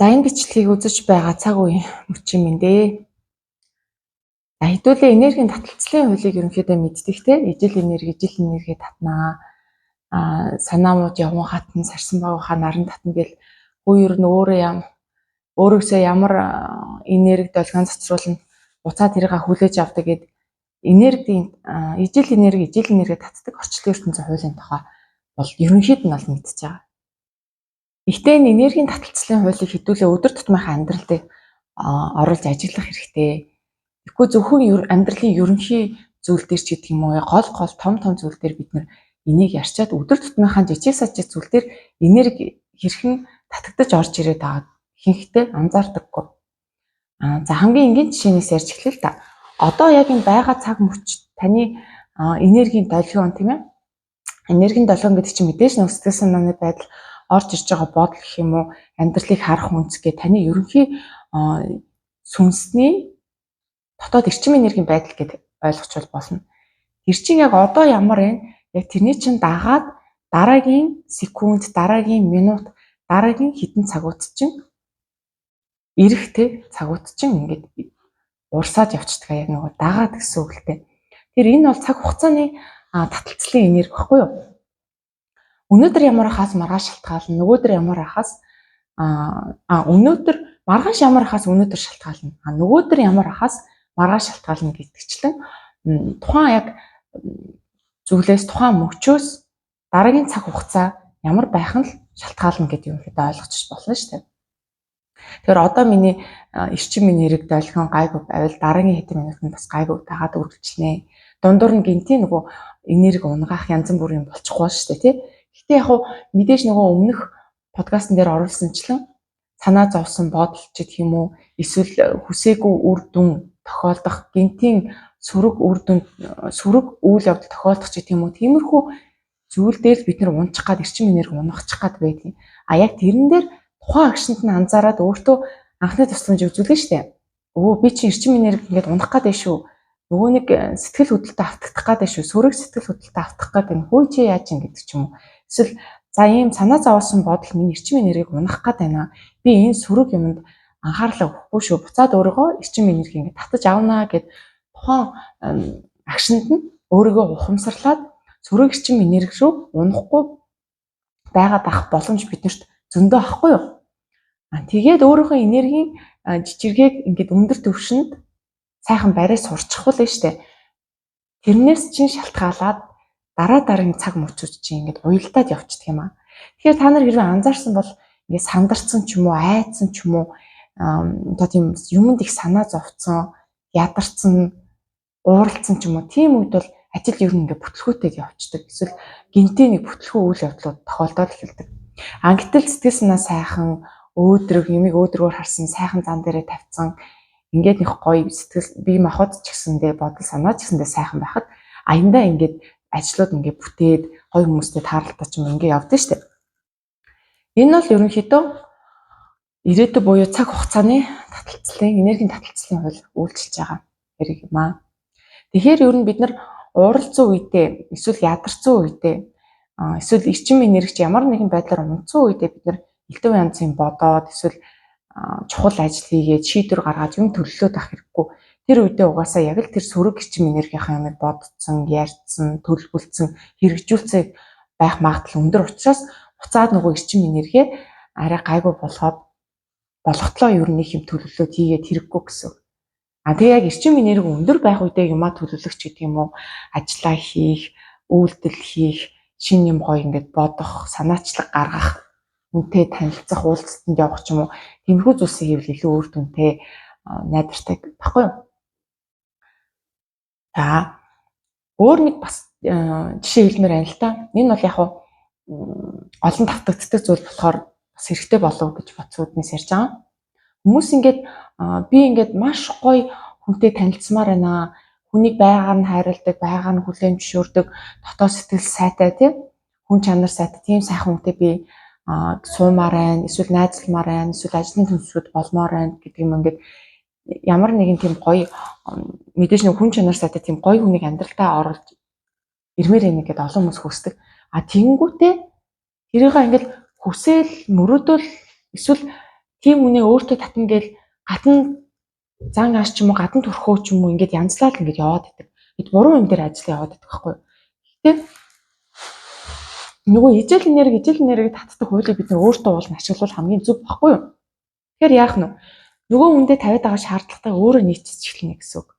За, энэ бичлэгийг үзэж байгаа цаг үеийн мөчийн мэнд ээ. За, хэдүүлээ энергийн таталцлын хуулийг ерөнхийдөө мэддэг те. Ижил энерги ижил энерги татнаа. Санаа мууд явган хатна, сарсан багийнхаа наран татна гэл хүү ер нь өөрөө ям өөрөөсөө ямар энерги долгион цацруулна, буцаа тэрийг хүлээж авдаг гэд энергийн ижил энерги ижил энерги татдаг орчлон ертөнцийн хуулийн тухай бол ерөнхийд нь бол мэдчихэж байгаа. Гэхдээ энэ энергийн таталцлын хуулийг хэдүүлээ өдөр тутмынхаа амьдрал дээр оруулж ажиглах хэрэгтэй. Тэгэхгүй зөвхөн амьдралын ерөнхий зүйл дээр ч гэдэг юм уу, гол гол том том зүйл дээр бид нар энийг ярьчаад өдөр тутмынхаа жижиг сажиг зүйл дээр энерги хэрхэн татагдаж орж ирээд байгааг ихэнхдээ анзаардаггүй. За, хамгийн энгийн жишээнээс ярьж эхлэе л да. Одоо яг энэ байгаа цаг мөч таны энергийн долгион, тийм ээ. Энергийн долгион гэдэг чинь мэдээж нэг сэтгэл санааны байдал, орж ирж байгаа бодол гэх юм уу, амьдралыг харах үнц гэх таны ерөнхий сүнсний дотоод эрчим энергийн байдал гэд ойлгочвол болно. Тэр чинь яг одоо ямар вэ? Яг тэрний чинь дагаад дараагийн секунд, дараагийн минут, дараагийн хэдэн цагууд чинь ирэх те цагууд чинь ингээд урсаад явцдаг, яг нөгөө дагаад гэсэн үг л дээ. Тэр энэ бол цаг хугацааны таталцлын энерги баггүй юу? Өнөөдөр ямар хаас маргааш шалтгаална, нөгөөдөр ямар хаас өнөөдөр маргааш ямар хаас өнөөдөр шалтгаална. Нөгөөдөр ямар хаас маргааш шалтгаална гэдэгчлэн тухайн яг зүйлээс, тухайн мөчөөс дараагийн цаг хугацаа ямар байх нь л шалтгаална гэдэг юм хэд ойлгочих болно шүү дээ. Тэгэхээр одоо миний эрчим энерги долгион гайгүй байвал дараагийн хэдэн минутанд бас гайгүй дагаад үргэлжлэнэ. Дундуур нь гинтийн нөгөө энерги унгаах янз бүрийн болчихгүй шүү дээ, тий. Гэтэ яг хуу мэдээж нөгөө өмнөх подкастн дээр оруулсанчлан санаа зовсон бодол ч гэх юм уу, эсвэл хүсээгүй үр дүн тохиолдох, гинтийн сөрөг үр дүн, сөрөг үйл явдал тохиолдох ч гэх юм уу, тиймэрхүү зүйл дээр л бид нар унчих гад, эрчим энерги унахчих гад байдгийг. А яг тэрэн дээр тухайн агшинд нь анзаараад өөртөө анхны тусламж үзүүлнэ штэ. Өө, би чинь эрчим энерги ингээд унах гад байх шүү. Нөгөө нэг сэтгэл хөдлөлтөд автагдах гад байх шүү. Сөрөг сэтгэл хөдлөлтөд автах гад байна. Хөөе, чи яаж юм гэдэг ч юм уу. Эсвэл за, ийм санаа зовоосон бодол миний эрчим энергийг унах гад байна. Би энэ сөрөг юмд анхаарлаа өгөхгүй шүү. Буцаад өөрийгөө эрчим энерги ингээд татаж авнаа гэд тухайн агшинд нь өөрийгөө ухамсарлаад сөрөг эрчим энерги рүү унахгүй байгаад ах боломж биднэрт зөндөө ахгүй юу? Тэгээд өөрийнхөө энергийн жижиргээг ингээд өндөр түвшинд сайхан бариа сурчихвал нь штэ. Тэрнээс чинь шалтгаалаад дараа дараагийн цаг мөчүүд чинь ингээд уялдаад явчихдаг юм аа. Тэгэхээр та нар хэрвээ анзаарсан бол ингээд сандарсан ч юм уу, айдсан ч юм уу, одоо тийм юмд их санаа зовцсон, ядарсан, ууралцсан ч юм уу, тийм үед бол ажил ер нь ингээд бүтлгүүтэйг явцдаг. Эсвэл гинтээ нэг бүтлгүү үйл явдлууд тохиолдоод эхэлдэг. А гэтэл сэтгэл санаа сайхан, өөдрөг, юмыг өөдрөгөөр харсан, сайхан зан дээрээ тавьсан, ингээд нэг гоё сэтгэл бие махбод ч гэсэндээ, бодол санаа ч гэсэндээ сайхан байхад аяндаа ингээд ажлууд ингээд бүтээд, гоё хүмүүстэй тааралтай ч юм ингээд явдсан шүү дээ. Энэ бол ерөнхийдөө ирээдүй буюу цаг хугацааны таталцлын, энергийн таталцлын хууль үйлчилж байгаа хэрэг юм аа. Тэгэхээр ер нь бид нар ууралцсан үедээ, эсвэл ядарсан үедээ, эсвэл эрчим энергич ямар нэгэн байдлаар унтсан үедээ бид нар элдв янзын бодоод, эсвэл чухал ажил хийгээд, шийдвэр гаргаад, юм төлөвлөөд авах хэрэггүй. Тэр үедээ угаасаа яг л тэр сөрөг эрчим энергийнхаа юмыг бодцсон, ярьцсан, төлөвлөсөн, хэрэгжүүлсэн байх магадлал өндөр учраас буцаад нөгөө эрчим энерги арай гайгүй болгоод болгохлоо ер нь нэг юм төлөвлөөд хийгээд хэрэггүй гэсэн. А тэгээ яг эрчим энерги өндөр байх үедээ юмаа төлөвлөх ч гэдэг юм уу, ажиллаа хийх, үйлдэл хийх, шинэ юм гоё ингээд бодох, санаачлаг гаргах, хүнтэй танилцах, уулзалтанд явах ч юм уу, тиймэрхүү зүйлсийг хийвэл илүү үр дүнтэй, найдвартай баггүй юу? За, өөр нэг бас жишээ хэлмээр байна л та. Энэ бол яг олон давтагддаг зүйл болохоор бас хэрэгтэй болов гэж бодсууднаас ярьж байгаа. Хүмүүс ингээд би ингээд маш гоё хүнтэй танилцмаар байна. Хүнийг байгаар нь хайрладаг, байгаар нь хүлээн зөвшөөрдөг, дотоод сэтгэл сайтай, тийм хүн чанар сайтай, тийм сайхан хүнтэй би суумаар байна, эсвэл найзалмаар байна, эсвэл ажлын төсвүүд болмоор байна гэдэг юм, ингээд ямар нэгэн тийм гоё, мэдээж нэг хүн чанар сайтай тийм гоё хүнийг амьдралдаа оруулж ирмээр байна гэдээ олон хүмүүс хүсдэг. А тэгэнгүүтээ тэрийг ингээд хүсэл мөрөөдөл эсвэл Тийм хүнээ өөртөө татна гэл гадна зан ааш ч юм уу, гадна төрхөө ч юм уу ингээд янзлал ингээд яваад идэг. Бид буруу юм дээр ажиллаа яваад идэх байхгүй юу? Гэхдээ нөгөө ижил энерги татдаг хуулийг бид нар өөртөө уулна ашиглавал хамгийн зөв байхгүй юу? Тэгэхээр яах нь вэ? Нөгөө хүндээ тавиад байгаа шаардлагатай өөрөө нийцэж эхэлнэ гэсэн үг.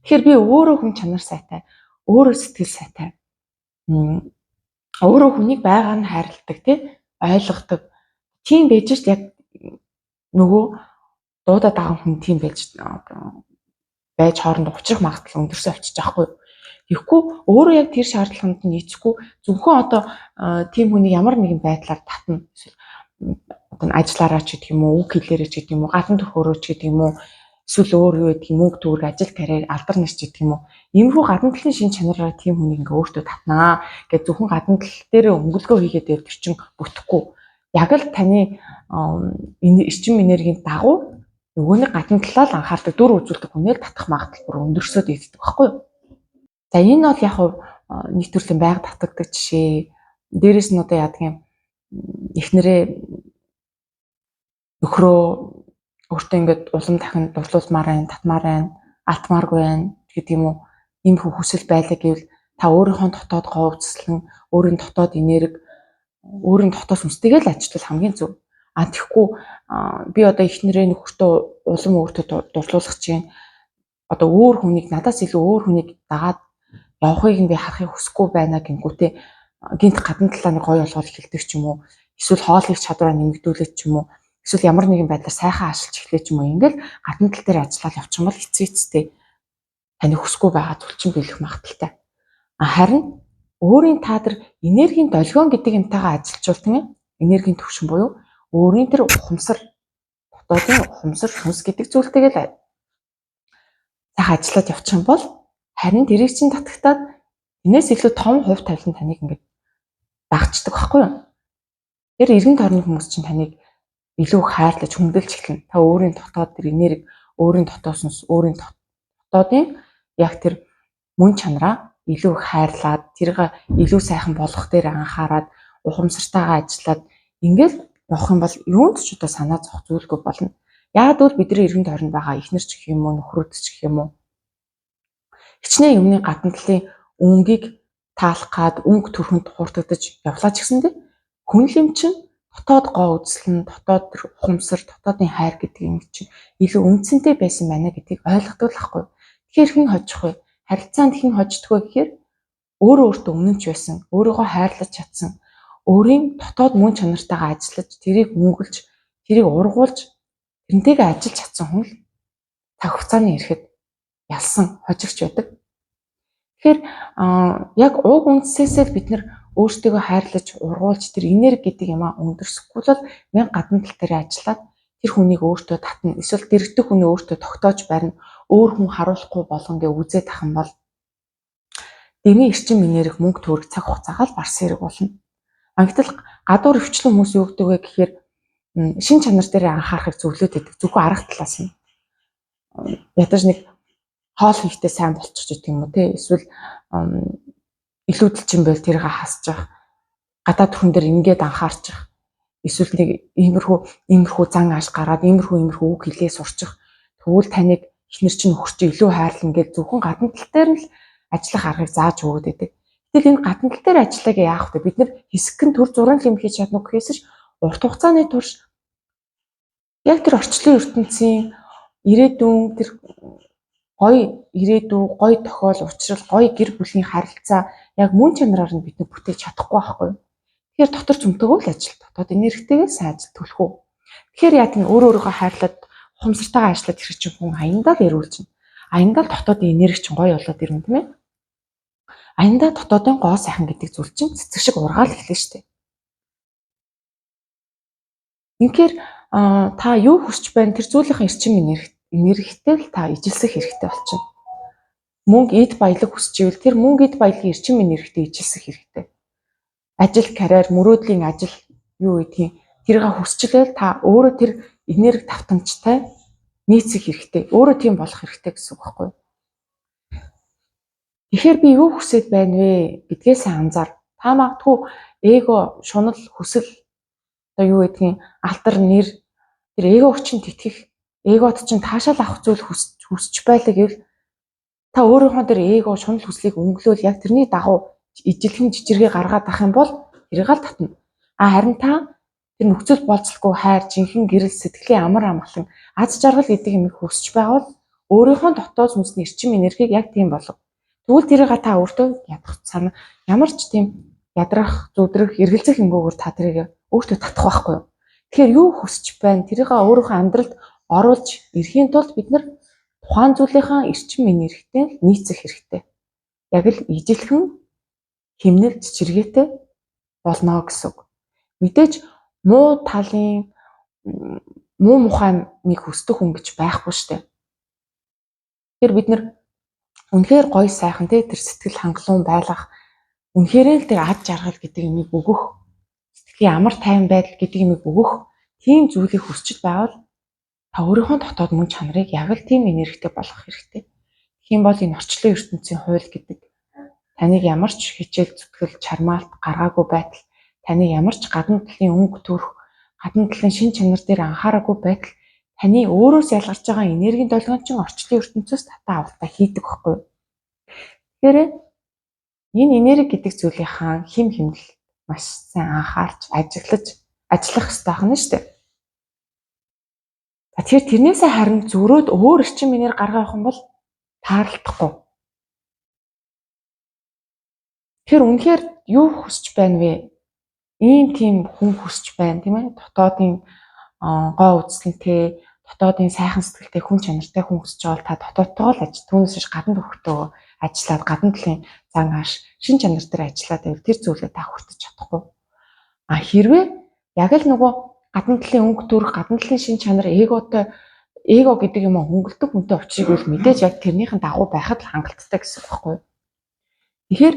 Тэгэхээр би өөрөө хүн чанар сайтай, өөрөө сэтгэл сайтай, өөрөө хүнийг байгаа нь хайрладаг, тий, ойлгодог. Тийм байж шт яг нөгөө дуудаад байгаа хүн тийм байж хоорондоо учрах магадлал өндөрсөө авчиж байгаа хгүй юу? Тэгэхгүй өөрөө яг тэр шаардлаганд нь нийцэхгүй зөвхөн одоо тийм хүнийг ямар нэгэн байдлаар татна. Эсвэл одоо ажиллаараа ч гэдэг юм уу, үг хэлээрээ ч гэдэг юм уу, гадна төрхөөрөө ч гэдэг юм уу, эсвэл өөр юу гэдэг юм, мөнгө төгрөг, ажил карьер, алдар нар ч гэдэг юм уу. Иймэрхүү гадна талын шин чанараараа тийм хүнийг ингээ өөртөө татнаа гэж зөвхөн гадна тал дээрээ өнгөлгөө хийгээд байвал тэр чин бүтэхгүй. Яг л таны эрчим энергийн дагуу нөгөө нэг гадна талаа л анхаардаг, дүр үзүүлдэг хүнээ л татах магадлал бүр өндөрсөд иддэг байхгүй юу? За энэ бол яг нэг төрлийн байга татагддаг жишээ. Дээрээс нь одоо яадаг юм, эхнэрээ нөхрөө өөртөө ингээд улам дахин дурлуулмаар байна, татмаар байна, алтмааргүй байна гэдэг юм уу? Ийм хүсэл байлаа гэвэл та өөрийнхөө дотоод гоо үзэсгэлэн, өөрийн дотоод энерги, өөрийн дотоод сүнстэйгээ л ажиллах хамгийн зөв. А тэгэхгүй би одоо эхнэрээ нөхөртөө улам өөртөө дурлуулах чинь одоо өөр хүнийг надаас илүү өөр хүнийг дагаад явахыг нь би харахыг хүсэхгүй байна гингүүтээ гинт гадна талаа нэг гоё болгоод эхэлдэг ч юм уу, эсвэл хоол хийх чадвараа нэмэгдүүлээд ч юм уу, эсвэл ямар нэгэн байдлаар сайхан ашиглаж эхлэв ч юм уу, ингээл гадна тал дээр ажиллаад явчих юм бол эцээ эцтэй таны хүсэхгүй байгаа зүйл чинь биелэх магадлалтай. Харин өөрийн та тэр энергийн долгион гэдэг юмтайгаа ажиллаж тийм ээ, энергийн төвшин буюу өөрийн тэр ухамсар, дотоодын ухамсар сүнс гэдэг зүйлтэйгээ л сайхан ажиллаад явчих юм бол харин тэрийг чинь татагтаад энэс илүү том хувь тавилан таныг ингээд дагчдаг байхгүй юу? Тэр эргэн тойрны хүмүүс чинь таныг илүү хайрлаж хүндэлж эхэлнэ. Та өөрийн дотоод тэр энерги, өөрийн дотоод сүнс, өөрийн дотоодын яг тэр мөн чанараа илүү их хайрлаад, тэрийг илүү сайхан болгох дээр анхаарад, ухамсартайгаа ажиллаад ингээл явах юм бол юунд ч одоо санаа зовх зүйлгүй болно. Яг бол бидний эргэн тойронд байгаа эхнэр ч гэх юм уу, нөхрүүд ч гэх юм уу, хичнээн юмны гадна талын өнгийг таалах гад өнгө төрхөнд хууртагдаж явлаа ч гэсэндээ хүн л юм чинь дотоод гоо үзэл нь, дотоод тэр ухамсар, дотоодын хайр гэдэг юм чинь илүү үнцэнтэй байсан байна гэдгийг ойлгодог л ахгүй. Тэгэхээр хэн хожих вэ? Харилцаанд хэн хождог вэ гэхээр өөрөө өөртөө үнэнч байсан, өөрийгөө хайрлаж чадсан, өөрийн дотоод мөн чанартайгаа ажиллаж, тэрийг мөнгөлж, тэрийг ургуулж, тэрнтэйгээ ажиллаж чадсан хүн л цаг хугацааны ирэхэд ялсан хожигч байдаг. Тэгэхээр яг уг үндсээсээ л бид нар өөрсдийгөө хайрлаж, ургуулж тэр энерги гэдэг юм а өндөрсөхгүй бол мянга гадна тал дээр ажиллаад тэр хүнийг өөртөө татна. Эсвэл дэрэгдэх хүнийг өөртөө тогтоож барина. Өөр хүн харуулахгүй болгон гэ үзээд ах юм бол дэмий эрчим энерги, мөнгө төгрөг цаг хугацаагаа л барсан хэрэг болно. Ангитал гадуур өвчлэн хүмүүс юу гэдэг вэ гэхээр шин чанар дээр анхаарахыг зөвлөд байдаг. Зөвхөн арга талаас нь. Ядаж нэг хоол хийхдээ сайн болчих гэдэг юм уу те, эсвэл илүүдэлчин байл тэрийг хасчих, гадаад хүн дээр ингээд анхаарчих, эсвэл нэг иймэрхүү зан ааш гараад иймэрхүү үг хэлээ сурчих, тэгвэл таныг эхнэр чинь нөхөр чинь илүү хайрлана гэж зөвхөн гадна тал дээр нь л ажиллах аргыг зааж өгöd байдаг. Гэтэл энэ гадна тал дээр ажиллагаа яах вэ? Бид нар хэсэгхэн төр зургийн юм хийж чадна гэхээс ш урт хугацааны турш яг тэр орчлон ертөнцийн ирээдүйн тэр гоё ирээдүй, гоё тохиол, учрал, гоё гэр бүлийн харилцаа яг мөн чанараар нь бид нар бүтээж чадахгүй байхгүй юу? Тэгэхээр дотор зүмтгөө л ажил, дотоод энергитэйгээ сайн ажил төлөх үү. Тэгэхээр яг нь өөр өөрийгөө хайрлаад ухамсартайгаа ажиллаад ирэх чинь хүн аяндаа л эрүүлж байна. Аяндаа л дотоодын энерги чинь гоё болоод ирнэ тийм ээ. Аяндаа дотоодын гоо сайхан гэдэг зүйл чинь цэцэг шиг ургаал эхлэв шүү дээ. Үнэхээр та юу хүсч байна тэр зүйлийнхээ эрчим энергитэй л та ижилсэх хэрэгтэй болчихно. Мөнгө, эд баялаг хүсч ивэл тэр мөнгө, эд баялагын эрчим энергитэй ижилсэх хэрэгтэй. Ажил, карьер, мөрөөдлийн ажил юу гэдгийг тэрийг хүсчлээл та өөрөө тэр энерги давтамжтай нийцэх хэрэгтэй. Өөрөө тийм болох хэрэгтэй гэсэн үг байхгүй юу? Тэгэхээр би юу хүсэж байна вэ гэдгээс анзаар. Та магадгүй эго, шунал, хүсэл одоо юу гэдгийг алтар, нэр Тэр эгог чинь тэтгэх, эгод чинь таашаал авах зүйл хүсч байлаа гэвэл та өөрийнхөө тэр эго шунал хүслийг өнгөлөөл яг тэрний дагуу ижилхэн чичиргээ гаргаад ах юм бол тэрийг л татна. А харин та тэр нөхцөл болцолгүй хайр, жинхэнэ гэрэл, сэтгэлийн амар амгалан, аз жаргал гэдэг юмыг хүсч байгаа бол өөрийнхөө дотоод сүнсний эрчим энергийг яг тийм болго. Тэгвэл тэрийг та өөртөө ядах санаа ямар ч тийм ядрах, зүудрэх, эргэлзэх юмгүйгээр та тэрийг өөртөө татах байхгүй юу? Тэгэхээр юу хүсч байна? Тэрийг өөрийнхөө амьдралд оруулж ирэхийн тулд бид нар тухайн зүйлийнхаа эрчим энергитэй л нийцэх хэрэгтэй. Яг л ижилхэн хэмнэл чичиргээтэй болно гэсэн үг. Мэдээж муу талын муу мухай нэг хүсдэг хүн гэж байхгүй шүү дээ. Тэгэхээр бид нар үнэхээр гоё сайхан те тэр сэтгэл хангалуун байлгах, үнэхээр л тэр ад жаргал гэдэг юмыг өгөх, сэтгэлийн амар тайван байдал гэдэг юмыг өгөх тийм зүйлийг хүсч байвал та өөрийнхөө дотоод мөн чанарыг яг л тийм энергитэй болгох хэрэгтэй. Тэгэх юм бол энэ орчлон ертөнцийн хууль гэдэг таныг ямар ч хичээл зүтгэл чармаалт гаргаагүй байтал, таны ямар ч гадна талын өнгө төрх, гадна талын шин чанар дээр анхаараагүй байтал таны өөрөөс ялгарч байгаа энергийн долгион чинь орчлон ертөнцөөс татаа авалтаа хийдэг байхгүй юу? Тэгэхээр энэ энерги гэдэг зүйлийнхаа хим химнэл маш сайн анхаарч ажиглаж ажиллах хэрэгтэй байна шүү дээ. За тэгэхээр тэрнээсээ харин зөрөөд өөр эрчим энерги гаргаа явах юм бол таарлахгүй. Тэр үнэхээр юу хүсч байна вэ? Ийм тийм хүн хүсч байна, тийм ээ? Дотоодын гоо үзэсгэлэнтэй, дотоодын сайхан сэтгэлтэй хүн чанартай хүн хүсэж байгаа бол та дотоодтойгоо л ажил, түүнээс биш гадна төвхтөө ажиллаад гадна талын зан ааш шин чанар дээр ажиллаад байвал тэр зүйлээ та хүртэж чадахгүй. А хэрвээ яг л нөгөө гадна талын өнгө төрх, гадна талын шин чанар эготой, эго гэдэг юм хөнгөлдөг хүнтэй учрыг бол мэдээж яг тэрнийхэн дагуу байхад л хангалттай гэсэн үг байхгүй юу? Тэгэхээр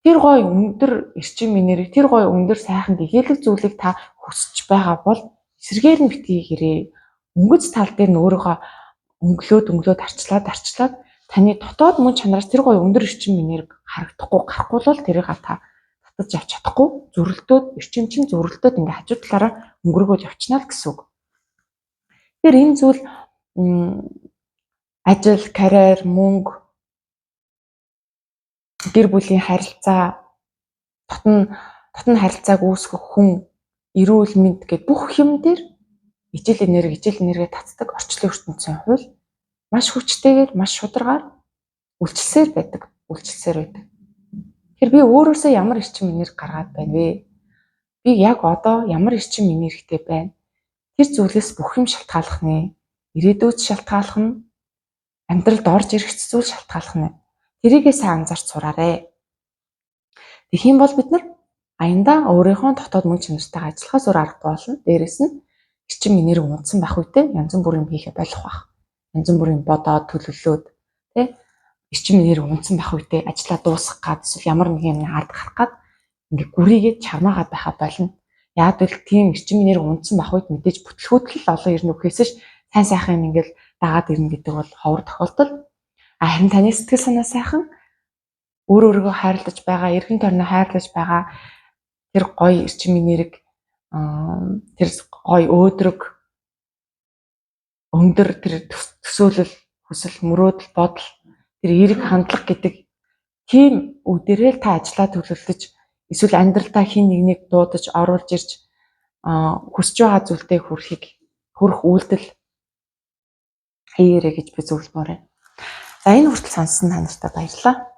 тэр гоё өндөр эрчим энерги, тэр гоё өндөр сайхан гэгээлэг зүйлийг та хүсэж байгаа бол эсрэгээр нь битгий хэрэг өнгөц тал дээр нь өөрийгөө өнгөлөөд арчлаад таны дотоод мөн чанараас тэр гоё өндөр эрчим энерги харагдахгүй гарахгүй бол тэрийг та татаж авч чадахгүй, зүрэлдөөд эрчим чинь зүрэлдөөд ингээ хажуу талаараа өнгөрөөгөл явчихна л гэсэн үг. Тэгэхээр энэ зүйл ажил, карьер, мөнгө, гэр бүлийн харилцаа, дотн харилцааг үүсгэх хүн, эрүүл мэнд гэд бүх юм дээр ижил энерги татдаг орчлон ертөнцийн хууль маш хүчтэйгээр, маш шударгаар үйлчилсээр байдаг. Тэгэхээр би өөрөөсөө ямар эрчим энерги гаргаад байна вэ? Би яг одоо ямар эрчим энергитэй байна? Тэр зүйлээс бүх юм шалтгааллах нэ. Ирээдүйд шалтгааллах нь, амьдралд орж ирэх зүйл шалтгааллах нэ. Тэрийгээ сайн анзаарч сураарэ. Тэгэх юм бол бид нар аяндаа өөрийнхөө дотоод мөн чанартайгаа ажиллахаас өөр аргагүй болно. Дээрээс нь эрчим энерги унтсан байх үедээ янз бүрийн юм хийхэ болох байх. Янз бүрийн бодоод төлөвлөөд тэ эрчим энерги унтсан байх үедээ ажлаа дуусгах гад эсвэл ямар нэгэн юмны ард гарах гад ингээ гүрийгээд чармаагаад байхаа болно. Яг л тийм эрчим энерги унтсан байх үед мэдээж бүтлгүүтэл олон ирнэ үхээс ш сайн сайхан юм ингээл дагаад ирнэ гэдэг бол ховор тохиолдол. Харин таны сэтгэл санаа сайхан, өөр өөрийгөө хайрлаж байгаа, эргэн тойрноо хайрлаж байгаа тэр гоё эрчим энерги, тэр гоё өөдрөг, өндөр тэр төсөөлөл, хүсэл, мөрөөдөл, бодол, тэр эерэг хандлага гэдэг тийм үдээрээ л та ажлаа төлөвлөж, эсвэл амьдралдаа хин нэгнийг дуудаж оруулж ирж хүсэж байгаа зүйлдээ хүрэх үйлдэл хийгээрэй гэж би зөвлөмөр байна. За энэ хүртэл сонссон та нартай баярлалаа.